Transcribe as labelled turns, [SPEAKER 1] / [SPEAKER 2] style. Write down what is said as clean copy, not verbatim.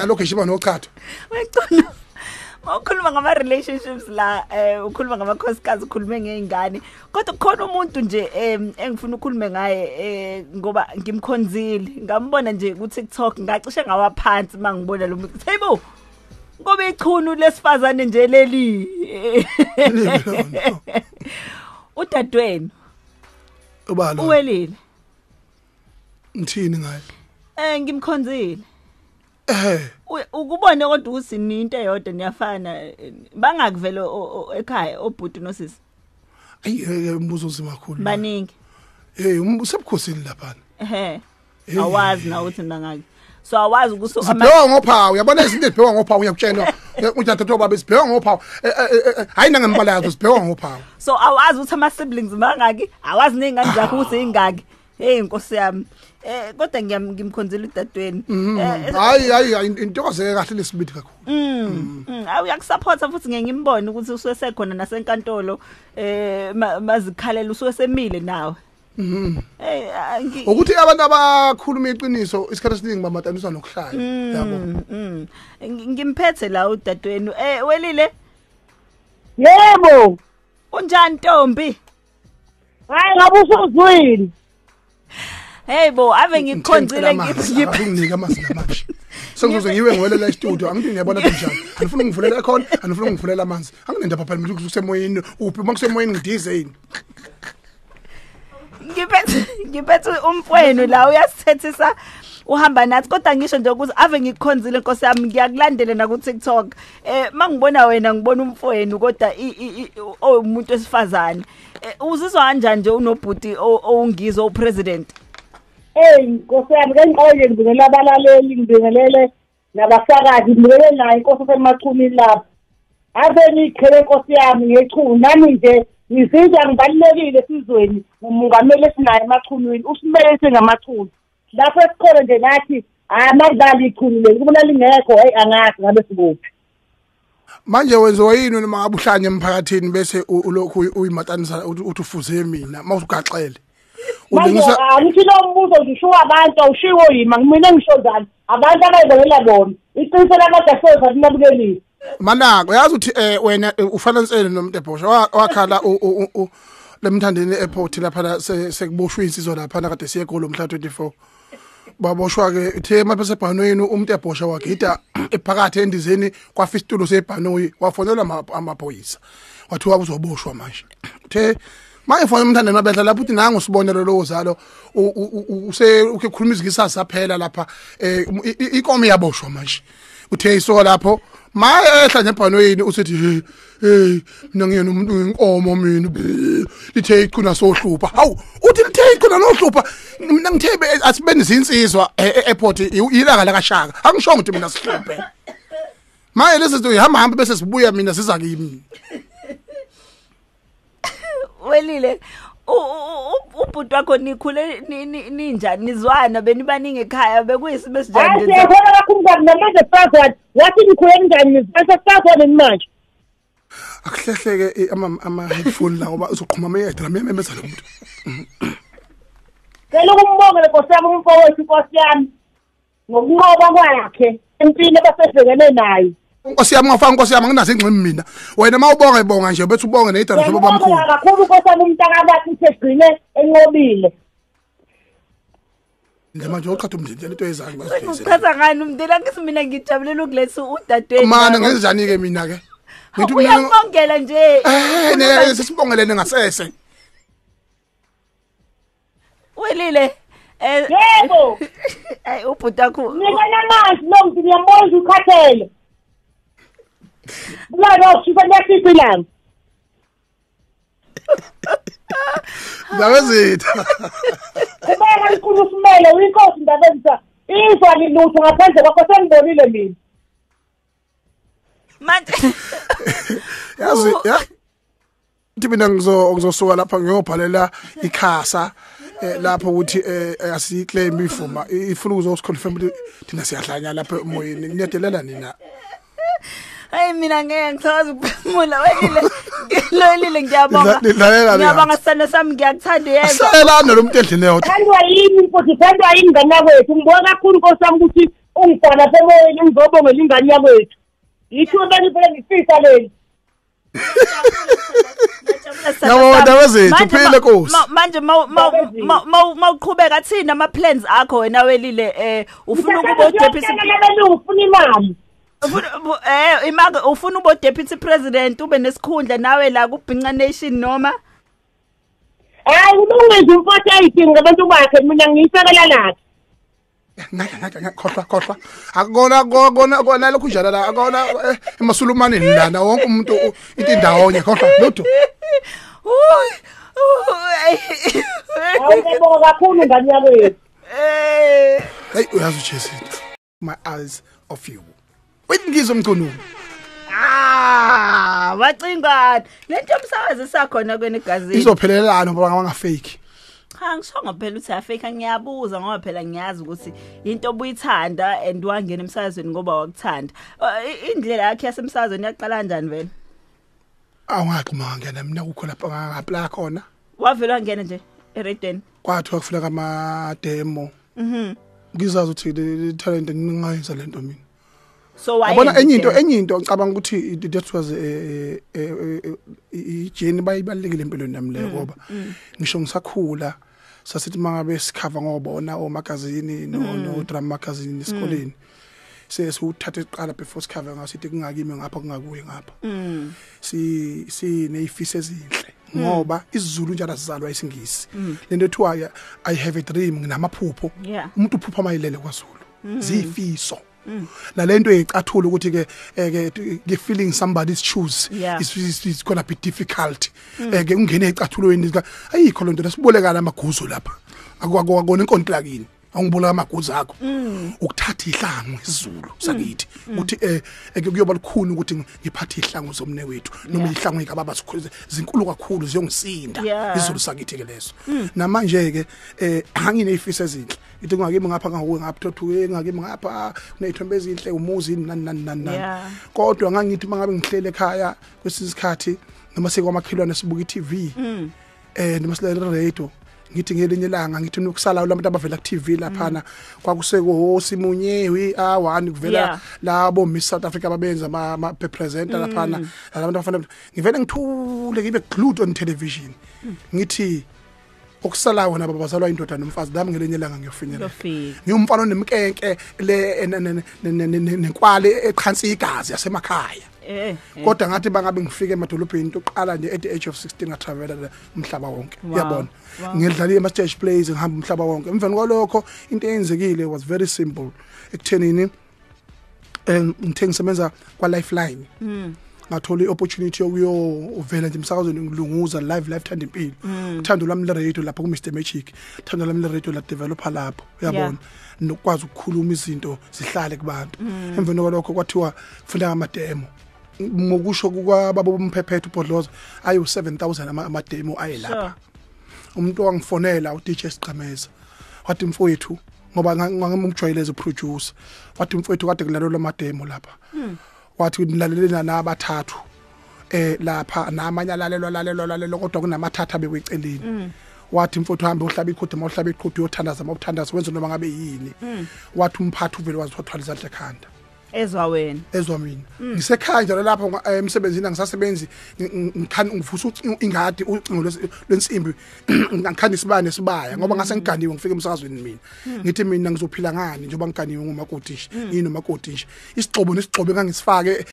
[SPEAKER 1] Lokho ishiba nochatho.
[SPEAKER 2] Wecona. Mawukhuluma ngama relationships la, ukhuluma ngamakhosikazi, ukhulume ngeingane. Kodwa kukhona umuntu nje engifuna ukukhulume ngaye, ngoba ngimkhonzile. Ngambona nje ku TikTok, ngacishe ngawaphansi mangibona lo muntu. Hayibo. Ngoba ichunu lesifazane nje leli. Udadewenu.
[SPEAKER 1] Ubalo.
[SPEAKER 2] Uwelile.
[SPEAKER 1] Ngithini ngaye?
[SPEAKER 2] Ngimkhonzile. Ukubone kodwa ukuthi into eyodwa niyafana, bangakuvele ekhaya obhuti nosisi.
[SPEAKER 1] Ayi, umbuzo uzima kakhulu.
[SPEAKER 2] Baningi.
[SPEAKER 1] Usebukhosini lapha.
[SPEAKER 2] Awazi na ukuthi bangaki. So awazi ukuthi
[SPEAKER 1] sibheka ngophawu, uyabona izinto ezibhekwa ngophawu, uyakutshela udadewethu baba sibheka ngophawu. Hayi nangembala yazo sibheka ngophawu.
[SPEAKER 2] So awazi ukuthi ama siblings bangaki, awazi nezingane zakho ukuthi ingaki. Hey Nkosi yami. Kodwa ngimkhonzile udadewenu.
[SPEAKER 1] Hayi intokozeke kahle lesibindi kakhulu.
[SPEAKER 2] Awu uyakusupporta futhi ngeke ngimbone ukuthi ususekhona nasenkantolo, mazikhalela ususemile nawe.
[SPEAKER 1] Ukuthi abantu abakhuluma iqiniso isikhathi esiningi bamataniswa nokuhlala, yabo.
[SPEAKER 2] Ngimphethe la udadewenu. Welile?
[SPEAKER 3] Yebo.
[SPEAKER 2] Unjani ntombi?
[SPEAKER 3] Hayi ngabe usuzwile.
[SPEAKER 2] Hey bo, ave ngikukhonzile
[SPEAKER 1] ngikunike amanzi namanje. Sengizoze ngiwe ngiwelela e-studio, angithi ngiyabona kanjani. Anifuna ungivulela ekhona, anifuna ungivulela amanzi. Anginendaba phela mina kusemoyeni, uphi uma kusemoyeni ngidize yini.
[SPEAKER 2] Ngiphethe umfwenu la uyasithethisa uhamba nathi, kodwa ngisho nje ukuthi ave ngikukhonzile Nkosi yami, ngiyakulandela na ku TikTok. Mangibona wena ngibona umfwenu kodwa umuntu wesifazane. Uzizwa kanjani nje unobhuti owungizwa upresident?
[SPEAKER 3] Hey Nkosi yami, ke ngiqale ngibingelele abalaleli, ngibingelele nabasakazi, ngibingelele nayo inkosi esemachumini lapho. Ave ngiqhele Nkosi yami ngechunu nami nje ngizizwa ngibalulekile esizweni ngomongameli esinaye emachunwini, usimele singamachunu. Lapho esikhona nje nathi amadlali ichunu leli, kubona lingekho, hey angazi ngabe sikuphi.
[SPEAKER 1] Manje wenziwa yini noma ngabe uhlanye emphakathini bese ulokhu uyimatanisa uthi ufuze mina mawugaxele?
[SPEAKER 3] Ulungisa angithi lo mbuzo ngisho abantu awushiwo yima, mina ngisho njalo abantu abayibonela bona iqiniso lamadashoza linabukelile.
[SPEAKER 1] Manako uyazi ukuthi wena ufanansele nomuntu ebhosha wakhala lemthandeni airport lapha sekuboshwe insizwa lapha kade siye egolo mhla 24. Baboshwa ke uthe mapha sebhanoyini umuntu ebhosha wagida ephakathi endizeni kwafa isitulo sebhanoyi, wafonelwa amaphoyisa wathiwa uzoboshwa manje. Uthe manje fona umthandeni mabedla lapho uthi nangu sibonelo lozalo use ukhuluma izikisasa phela lapha inkomo iyaboshwa manje. Uthe iso lapho mayehla nebhanoyini usithi hey mina ngiyena umuntu inkomo mina lithe iqhuna sohlupha. Hawu uthi lithe iqhuna nohlupha, mina ngithe asibeni izinsizwa e-airport ilanga la kaShaka, angisho ukuthi mina sihluphe. Maye lezi zinto ihamba hamba bese sibuya mina siza kimi.
[SPEAKER 2] Welile ubhuti wakho nikhule ninjani, nizwana benibaningi ekhaya, bekuyisimo esinjani?
[SPEAKER 3] Hayi siyabona kakhulu kabi namanje sifazane wathi nikhule kanjani nizwana sifazane manje.
[SPEAKER 1] Akuhlehleke ama headphone la ngoba uzoqhuma ameyedra mememeza lo muntu.
[SPEAKER 3] Cela ukumbongela Nkosi yami umfowethu Nkosi yami ngokunqoba kwakhe empini abasebhekene nayo.
[SPEAKER 1] Nkosi yami ngafaka Nkosi yami anginazo ingximi mina. Wena mawubonga ibonga nje bethi ubonge nezidalo zoba bamkhulu.
[SPEAKER 3] Kakhulu Nkosi yami umntakabathi uthegcine enqobile.
[SPEAKER 1] Nje manje uqhatha umndeni into ezayo
[SPEAKER 2] ngasiphezela. Uchaza ngani umndeni angithi mina ngijabulela ukuletha udadewenu.
[SPEAKER 1] Mana ngenzani ke mina ke?
[SPEAKER 2] Ngithi mina uyabongela nje.
[SPEAKER 1] Ne sisibongelene ngasese.
[SPEAKER 2] Welile.
[SPEAKER 3] Yebo.
[SPEAKER 2] Ay ubhuti wakho.
[SPEAKER 3] Nikana amanzi lo muntu ngiyambona ukhathele. Kulabo sifuna liyasiphilana.
[SPEAKER 1] Ndabezitha.
[SPEAKER 3] Kubeka inkulu simele uyinkosi Ndabezitha. Izwa lilutho ngaphandle kwakho sengibonile mina.
[SPEAKER 2] Manje
[SPEAKER 1] yazi ya ngithi mina ngizosuka lapha ngiyobhalela ikhasa lapho ukuthi asiclaim ifuma ifuna ukuzosiconfirm ukuthi thina siyahlanya lapha emoyeni, niyadelela nina.
[SPEAKER 2] Hayi, mina ngeke ngisakwazi ukuphumula. Welile, Welile, ngiyabonga.
[SPEAKER 1] Dlalela le.
[SPEAKER 2] Ngiyabonga, sithando sami, ngiyakuthanda yezwa.
[SPEAKER 1] Sayelana lo muntu endlini eyodwa.
[SPEAKER 3] Thandwa yini, nkosi, thandwa yini, ngane yakwethu? Ngibonga kakhulu, nkosi yami, ukuthi ungibhala lapha emoyeni, ngizobongela ingane yakwethu. Yithuba phela ngifisa leli.
[SPEAKER 1] Ngiyabonga, ndaba zethu, uphile, Nkosi.
[SPEAKER 2] Manje mawuqhubeka, thina ama plans akho wena, Welile, ufuna ukuba deputy
[SPEAKER 3] Labelungu, ufuna imali.
[SPEAKER 2] Ufuna imake, ufuna ube deputy president, ube nesikhundla nawe la ku Bhinca Nation noma?
[SPEAKER 3] Hayi, ulungile umfowethu, ayidinga abantu bakhe, mina ngiyisekela lakhe.
[SPEAKER 1] Ngeke, ngeke, ngeke, khohlwa, khohlwa. Akona kona kona lokhu njalo la, akona emasulumaneni lana, wonke umuntu into indawonye, khohlwa lutho.
[SPEAKER 2] Uy.
[SPEAKER 3] Hayi, ngiyabonga kakhulu, ngane yakwethu.
[SPEAKER 1] Hey, uyazi uJesu, my eyes of you. Wait, ngizwe Mchunu.
[SPEAKER 2] Ah, bacingwane. Lento yomsakazo isakhona kwena egazini.
[SPEAKER 1] Izophelelana ngoba ngaba fake.
[SPEAKER 2] Cha, ngisho phela ukuthi afake, ngiyabuza ngoba phela ngiyazi ukuthi into obuyithanda and wangena emsakazweni ngoba wakuthanda. Indlela yakhe yasemsakazweni yaqala kanjani vele?
[SPEAKER 1] Awungaxhuma ngena mina kukho lapha nga-apply khona.
[SPEAKER 2] Wavela wangena nje eredweni.
[SPEAKER 1] Kwathiwa kufuneka ama demo. Ngizazi ukuthi le talent ngingayenza lento mina.
[SPEAKER 2] So wayenza
[SPEAKER 1] Yabona enye into,
[SPEAKER 2] i-demo.
[SPEAKER 1] Enye into ngicabanga ukuthi that was i-journey bayibalekile empilweni yami leyo, ngoba ngisho ngisakhula sasithi mangabe sikhava ngobona o magazine no drama magazine esikoleni, sesiwuthatha iqala before sikhava ngasithi kungakimi ngapha, kungakuye ngapha. Si sinezifiso ezinhle ngoba isiZulu njalo sizalwa isingisi lento ethiwa I have a dream, nginamaphupho. Umuntu uphupha mayilele kwaZulu, zifiso nalento eyicathula ukuthi ke ke feeling somebody's shoes is gonna be difficult, ke ungene ecathulweni, ayikho lonto lesibolekana amaguzu lapha, akukona inkontilakini, awungibulaka amaguzu akho ukuthatha ihlangu, isiZulu sakithi ukuthi kuyoba lukhuni ukuthi ngiphathe ihlangu zomne wethu noma ihlangu ikababa zinkulu kakhulu, ziyongisinda. IsiZulu sakithi ke leso. Namanje ke anginezifiso ezinhle, ithi kungakimi ngapha, ngakuwe ngapha, thothuke ngakimi ngapha, kunezithombe ezinhle, umuzi, nani nani nani nani. Kodwa ngangithi mangabe ngihlele ekhaya kwesinye isikhathi noma sekwamakhelwane sibuka i-TV noma silalela radio, ngithi ngelinye ilanga ngithi nokusala labantu abavela ku TV laphana, kwakuseko simunye we A1 kuvela labo Miss South Africa babenza ama presenter laphana, labantu abafana, ngivele ngithule, ngibe glued on television, ngithi okusalayo nabo bazalwa indoda nomfazi, nami ngelinye ilanga ngiyofinyelela.
[SPEAKER 2] Uyofika.
[SPEAKER 1] Ngiyumfana onemkenke le nenkwale eqhansi igazi yasemakhaya. Kodwa ngathi bangabe ngifike emadolobheni, into oqala nje at the age of 16 ngatravela umhlaba wonke. Uyabona, ngidlala ama stage plays, ngihamba umhlaba wonke. Emveni kwalokho into eyenzekile was very simple ekuthenini ngithe ngisebenza kwa Lifeline, ngathola i-opportunity yokuyovela nje emsakazweni, ngilunguza live live, thanda impilo, uthando lwami le radio lapho ku Mr Magic, uthando lwami le radio la developer lapho, uyabona, nokwazi ukukhuluma izinto zihlale kubantu. Emveni kwalokho kwathiwa kufuneka ama demo, ngokusho kuka baba umphephetho ubhodloza ayu 7000 ama demo ayelapha. Umuntu wangifonela, uDJ Siqhameza, wathi mfowethu, ngoba ngangimjwayeleze producer, wathi mfowethu, kade kulalelwa ama demo lapha, wathi nilalele nabathathu lapha, namanye alalelwa lalelwa lalelwa, kodwa kunamathatha bekweceleni. Wathi mfowethu, hambe uhlaba iqhude, mawuhlaba iqhude uyothandaza, mawuthandaza wenze noma ngabe yini. Wathi umphathi uvele wazithwala izandla ekhanda.
[SPEAKER 2] Ezwa wena.
[SPEAKER 1] Ezwa mina ngisekhaya njalo lapho emsebenzini, angisasebenzi, ngikhani ngivusa ingadi, ucingo lwensimbi, ngikhanda isibane sibaya ngoba ngase ngiganiwe, ngifike emsakazweni mina ngithi mina ngizophila ngani njengoba ngiganiwe ngumakoti nje, nginomakoti nje, isigxobo nesigxobo engangisifake.